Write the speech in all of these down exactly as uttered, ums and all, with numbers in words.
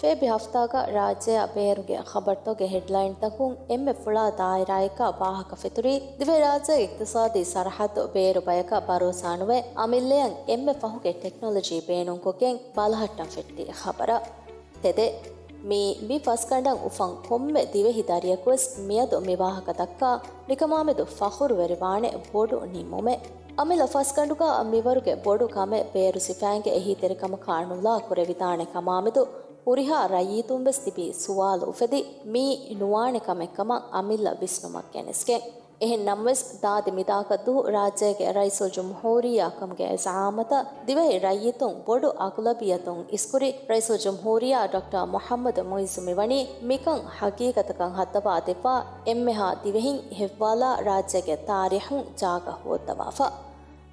ފޭބި ހަފްތާގަ ރާއްޖެއަށް ބޭރުގެ ޚަބަރުތަކުގެ ހެޑްލައިންތަކުން އެންމެ ފުޅާ ދާއިރާއެއްގަ ވާހަކަ ފެތުރީ، ދިވެހިރާއްޖޭގެ އިޤްތިޞާދީ ސަރަޙައްދު ބޭރު ބަޔަކަށް ބަރޯސާނުވެ، އަމިއްލައަށް އެންމެ ފަހުގެ ޓެކްނޮލޮޖީ ބޭނުންކޮށްގެން ބަލަހައްޓަން ފެއްޓި ޚަބަރަށް. ތެދެއް. މީ، މި ފަސްގަނޑަށް އުފަން ކޮންމެ ދިވެހި ދަރިޔަކުވެސް މިއަދު މި ވާހަކަ ދައްކާ، މިކަމާމެދު ފަޚުރުވެރިވާނެ ބޮޑު ނިންމުމެއް. އަމިއްލަ ފަސްގަނޑުގަ މިވަރުގެ ބޮޑު ކަމެއް ބޭރު ސިފައިންގެ އެހީތެރިކަމަކާ ނުލާ ކުރެވިދާނެ ކަމާމެދު ހުރިހާ ރައްޔިތުން ވެސް ތިބީ ސުވާލު އުފެދި، މީ ނުވާނެ ކަމެއް ކަމަށް އަމިއްލަ ވިސްނުމަށް ގެނެސްގެން. އެހެން ނަމަވެސް، ދާދި މިދާކަށް ދުހު ރާއްޖޭގެ ރައީސުލްޖުމްހޫރިއްޔާ ކަމުގެ ޒަޢާމަތަށް ދިވެހި ރައްޔިތުން ބޮޑު އަޣުލަބިއްޔަތުން އިސްކުރި ރައީސުލްޖުމްހޫރިއްޔާ ޑޮކްޓަރ މުޙައްމަދު މުޢިއްޒު މިވަނީ މިކަން ހަގީގަތަކަށް ހައްދަވާ ދެއްވާ އެންމެހާ ދިވެހިން ހެއްވާލާ ރާއްޖޭގެ ތާރީޚުން ޖާގަ ހޯއްދަވާފަ.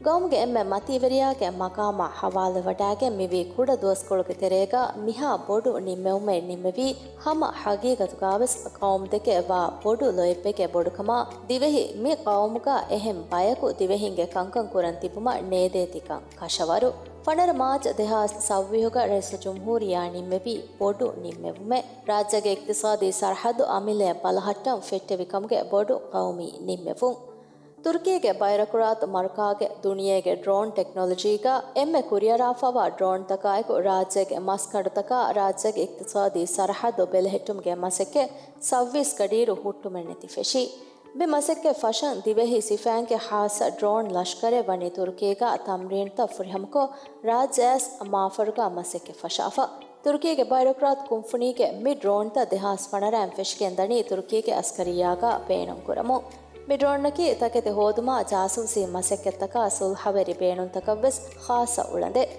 ގައުމުގެ އެންމެ މަތީވެރިޔާގެ މަޤާމާ ހަވާލުވަޑައިގެން މިވީ ކުޑަ ދުވަސްކޮޅުގެ ތެރޭގަ މިހާ ބޮޑު ނިންމެވުމެއް ނިންމެވީ، ހަމަ ހަގީގަތުގަވެސް ޤައުމުދެކެ ވާ ބޮޑު ލޯތްބެއްގެ ބޮޑުކަމާ، ދިވެހި މި ޤައުމުގަ އެހެން ބަޔަކު ދިވެހިންގެ ކަންކަން ކުރަން ތިބުމަށް ނޭދޭތިކަން ކަށަވަރު. ފަނަރަ މާޗް ދެހާސް ސައުވީހުގަ ރައީސުލްޖުމްހޫރިއްޔާ ނިންމެވީ ބޮޑު ނިންމެވުމެއް. ރާއްޖޭގެ އިޤްތިޞާދީ ސަރަޙައްދު އަމިއްލަޔަށް ބަލަހައްޓަން ފެއްޓެވި ކަމުގެ ބޮޑު ޤައުމީ ނިންމެވުން. ތުރުކީގެ ބައިރަކުރާތު މަރުކާގެ ދުނިޔޭގެ ޑްރޯން ޓެކްނޮލޮޖީގަ އެންމެ ކުރިއަރާފައިވާ ޑްރޯންތަކާއެކު ރާއްޖޭގެ މަސްގަނޑުތަކާ ރާއްޖޭގެ އިޤްތިޞާދީ ސަރަޙައްދު ބެލެހެއްޓުމުގެ މަސައްކަތް ސައުވީސް ގަޑިއިރު ހުއްޓުމެއްނެތި ފެށީ. މި މަސައްކަތް ފަށަން ދިވެހި ސިފައިންގެ ޚާއްޞަ ޑްރޯން ލަޝްކަރެއް ވަނީ ތުރުކީގަ ތަމްރީނުތައް ފުރިހަމަކޮށް، ރާއްޖެ އައިސް މާފަރުގަ މަސައްކަތް ފަށާފަ. ތުރުކީގެ ބައިރަކުރާތު ކުންފުނީގެ މި ޑްރޯންތައް ދެހާސް ފަނަރައިން ފެށިގެން ދަނީ ތުރުކީގެ އަސްކަރިއްޔާގަ ބޭނުންކުރަމުން. މި ޑްރޯންއަކީ ތަކެތި ހޯދުމާ ޖާސޫސީ މަސައްކަތްތަކާ ސުލްހަވެރި ބޭނުންތަކަށްވެސް ޚާއްޞަ އުޅަނދެއް.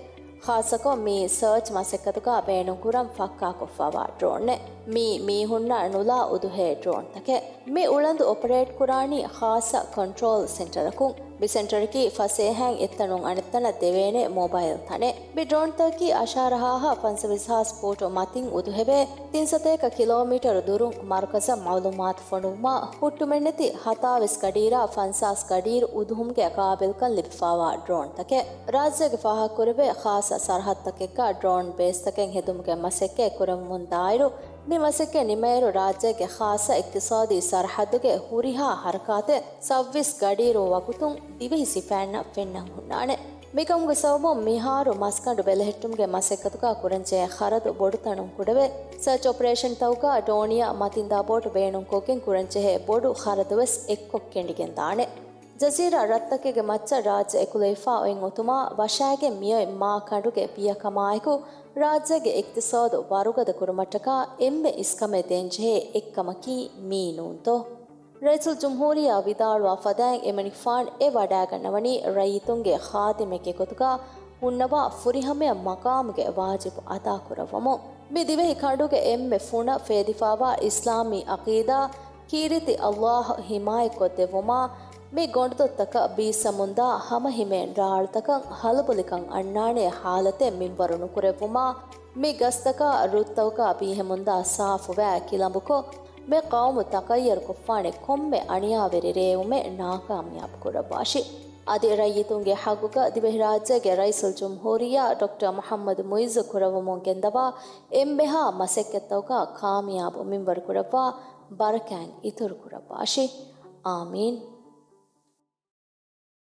ޚާއްޞަކޮށް މި ސާޗް މަސައްކަތުގަ ބޭނުންކުރަން ފައްކާކޮށްފައިވާ ޑްރޯނެއް. މީ މީހުންނަށް ނުލާ އުދުހޭ ޑްރޯންތަކެއް. މި އުޅަނދު އޮޕަރޭޓް ކުރާނީ ޚާއްޞަ ކޮންޓްރޯލް ސެންޓަރަކުން. މި ސެންޓަރަކީ ފަސޭހައިން އެއްތަނުން އަނެއްތަނަށް ދެވޭނެ މޮބައިލް ތަނެއް. މި ޑްރޯންތަކަކީ އަށާރަ ހާހާ ފަންސަވީސް ހާސް ފޫޓު މަތިން އުދުހެވޭ، ތިން ސަތޭކަ ކިލޯމީޓަރު ދުރުން މަރުކަޒަށް މައުލޫމާތު ފޮނުވުމާ، ހުއްޓުމެއްނެތި ހަތާވީސް ގަޑިއިރާ ފަންސާސް ގަޑިއިރު އުދުހުމުގެ ޤާބިލްކަން ލިބިފައިވާ ޑްރޯންތަކެއް. ރާއްޖޭގެ ފާހަގަކުރެވޭ ޚާއްޞަ ސަރަހައްދުތަކެއްގަ ޑްރޯން ބޭސްތަކެއް ހެދުމުގެ މަސައްކަތް ކުރަމުންދާއިރު، މި މަސައްކަތް ނިމައިރު ރާއްޖޭގެ ޚާއްޞަ އިޤްތިޞާދީ ސަރަހައްދުގެ ހުރިހާ ހަރަކާތެއް ސައުވީސް ގަޑިއިރު ވަގުތުން ދިވެހި ސިފައިންނަށް ފެންނަން ހުންނާނެ. މިކަމުގެ ސަބަބުން މިހާރު މަސްގަނޑު ބެލެހެއްޓުމުގެ މަސައްކަތުގަ ކުރަންޖެހޭ ޚަރަދު ބޮޑު ތަނުން ކުޑަވެ، ސާޗް އޮޕަރޭޝަންތަކުގަ ޑޯނިއާ މަތިންދާ ބޯޓު ބޭނުންކޮށްގެން ކުރަންޖެހޭ ބޮޑު ޚަރަދުވެސް އެއްކޮށް ކެނޑިގެންދާނެ. ޖަޒީރާ ރަށްތަކެއްގެ މައްޗަށް ރާއްޖެ އެކުލެވިފަ އޮތް އޮތުމާ ވަށާގެން މިއޮތް މާ ކަނޑުގެ ބިޔަކަމާއެކު، ރާއްޖޭގެ އިޤްތިޞާދު ވަރުގަދަ ކުރުމަށްޓަކާ އެންމެ އިސްކަމެއް ދޭންޖެހޭ އެއްކަމަކީ މީ ނޫންތޯ؟ ރައީސުލްޖުމްހޫރިއްޔާ ވިދާޅުވާ ފަދައިން އެމަނިކުފާނު އެ ވަޑައިގަންނަވަނީ ރައްޔިތުންގެ ޚާދިމެއްގެ ގޮތުގަ ހުންނަވާ ފުރިހަމަޔަށް މަޤާމުގެ ވާޖިބު އަދާކުރައްވަމުން. މި ދިވެހި ކަނޑުގެ އެންމެ ފުނަށް ފޭދިފައިވާ އިސްލާމީ އަޤީދާ، ކީރިތި އައްލާހު ޙިމާޔަތްކޮށްދެއްވުމާ، މި ގޮނޑުދޮށްތަކަށް ބީއްސަމުންދާ ހަމަހިމޭން ރާޅުތަކަށް ހަލުބޮލިކަން އަންނާނޭ ޙާލަތެއް މިންވަރު ނުކުރެއްވުމާ، މި ގަސްތަކާ ރުއްތަކުގަ ބީހެމުންދާ ސާފުވައި ކިލަނބުކޮށް، މި ޤައުމު ތަޣައްޔަރުކޮށްފާނެ ކޮންމެ އަނިޔާވެރި ރޭވުމެއް ނާކާމިޔާބު ކުރައްވާށި. އަދި ރައްޔިތުންގެ ޙައްޤުގަ ދިވެހިރާއްޖޭގެ ރައީސުލްޖުމްހޫރިއްޔާ ޑޮކްޓަރ މުޙައްމަދު މުޢިއްޒު ކުރައްވަމުން ގެންދަވާ އެންމެހާ މަސައްކަތްތަކުގަ ކާމިޔާބު މިންވަރުކުރައްވާ ބަރަކާތް އިތުރުކުރައްވާށި. އާމީން.